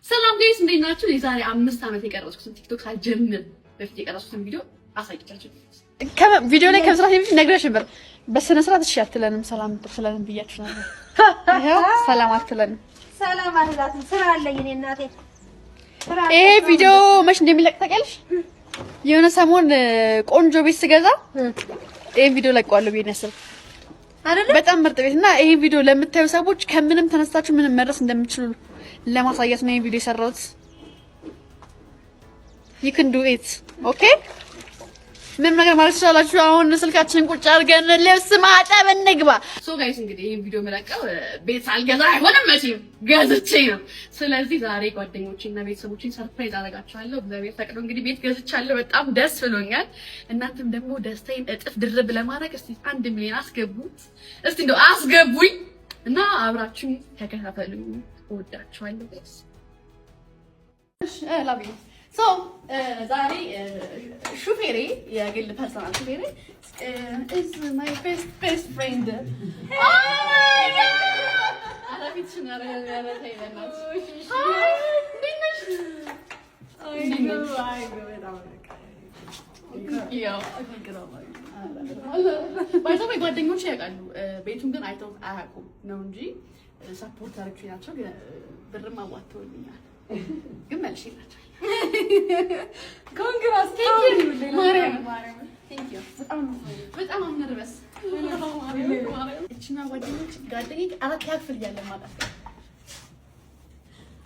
ሰላም guys፣ እንዴት ናችሁ? የዛሬ 5 ዓመት የቀረጽኩትን፣ ቲክቶክ ሳልጀምር በፊት የቀረጽኩትን ቪዲዮ አሳይቻችሁ። ቪዲዮ ላይ ከመስራት በፊት ነግሬሽ ነበር። በስነ ስርዓት እሺ አትለንም፣ ሰላም ትለንም ብያችሁ ነበር። ይኸው ሰላም አትለንም። ሰላም አልላትም። ስራ አለኝ እኔ እናቴ። ስራ። ይሄ ቪዲዮ መች እንደሚለቅ ታውቂያለሽ? የሆነ ሰሞን ቆንጆ ቤት ስገዛ ይሄን ቪዲዮ ለቀዋለሁ ብዬ ነው ያሰብኩት። አይደለ? በጣም ምርጥ ቤት። እና ይሄ ቪዲዮ ለምታዩ ሰዎች ከምንም ተነስታችሁ ምንም መድረስ እንደምትችሉ ለማሳየት ነው ይሄን ቪዲዮ የሰራሁት። You can do it, okay? ምንም ነገር ማለት ትችላላችሁ። አሁን ስልካችንን ቁጭ አድርገን ልብስ ማጠብ እንግባ። So guys፣ እንግዲህ ይሄን ቪዲዮ የምለቀው ቤት ሳልገዛ አይሆንም መቼም፣ ገዝቼ ነው። ስለዚህ ዛሬ ጓደኞቼና ቤተሰቦቼን surprise አደርጋቸዋለሁ። እግዚአብሔር ፈቅዶ እንግዲህ ቤት ገዝቻለሁ። በጣም ደስ ብሎኛል። እናንተም ደግሞ ደስታዬን እጥፍ ድርብ ለማድረግ እስቲ 1 ሚሊዮን አስገቡት። እስቲ እንደው አስገቡኝ እና አብራችሁኝ ተከታተሉ። እወዳችኋለሁ guys። እሺ፣ love you. So ዛሬ ሹፌሬ፣ የግል personal ሹፌሬ is my best best friend. Oh my God! ኧረ ፊትሽን፣ ኧረ ኧረ ተይ በእናትሽ። Hi፣ እንዴት ነሽ? እንዴት ነሽ? ያው by the way ጓደኞቼ ያውቃሉ፣ ቤቱን ግን አይተውት አያውቁም ነው እንጂ support አድርጌ ናቸው። ግን ብርም አዋጥተውልኛል፣ ግን መልሼላቸዋለሁ። Congrats. ማርያም፣ በጣም I'm nervous። እችና ጓደኞች፣ ጓደኛዬ አራት ክፍል እያለ ማጣት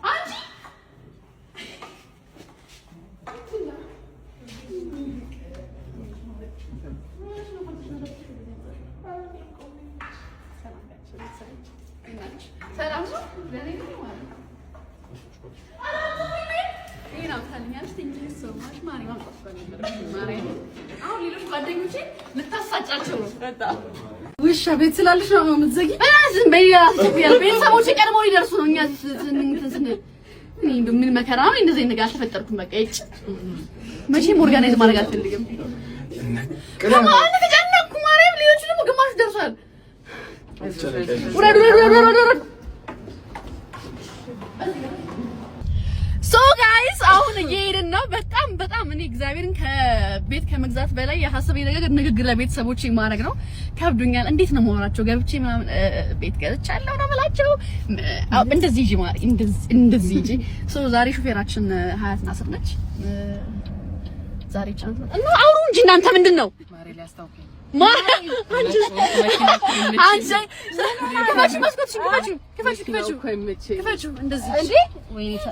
አንቺ። ሰላም ነው። ለእኔ ነው ማለት ነው። ይሄን አምጣልኛለች። Thank you so much። ማርያም፣ ማምጣት ማርያም። አሁን ሌሎች ጓደኞቼ ልታሳጫቸው ነው። ውሻ ቤት ስላለሽ ነው የምትዘጊ? ዝም በይ። ቤተሰቦቼ ቀድመው ሊደርሱ ነው። እኛ እንትን ስንል እኔ እንደው ምን መከራ ነው። እንደዚህ ነገር አልተፈጠርኩም። በቃ ይጭ መቼም organize ማድረግ አልፈልግም። ከማን ተጨነቅኩ። ማርያም፣ ሌሎቹ ደግሞ ግማሹ ደርሷል። ውረድ ውረድ ውረድ ውረድ ውረድ። So guys፣ አሁን እየሄድን ነው። በጣም በጣም እኔ እግዚአብሔርን ከቤት ከመግዛት በላይ የሀሳብ ነገር ንግግር ለቤተሰቦቼ ማድረግ ነው። ከብዶኛል። እንዴት ነው የማወራቸው? ገብቼ ምናምን ቤት ገዝቻለሁ ነው የምላቸው። እንደዚህ ይዤ ማለት እንደዚህ ይዤ። So ዛሬ ሹፌራችን ሀያት ናስር ነች። ዛሬ ጫንት እና አውሩ እንጂ እናንተ፣ ምንድን ነው? አንቺ አንቺ ክፈቺው፣ መስኮትሽን ክፈቺው፣ ክፈቺው፣ ክፈቺው፣ ክፈቺው እንደዚህ እንዴ።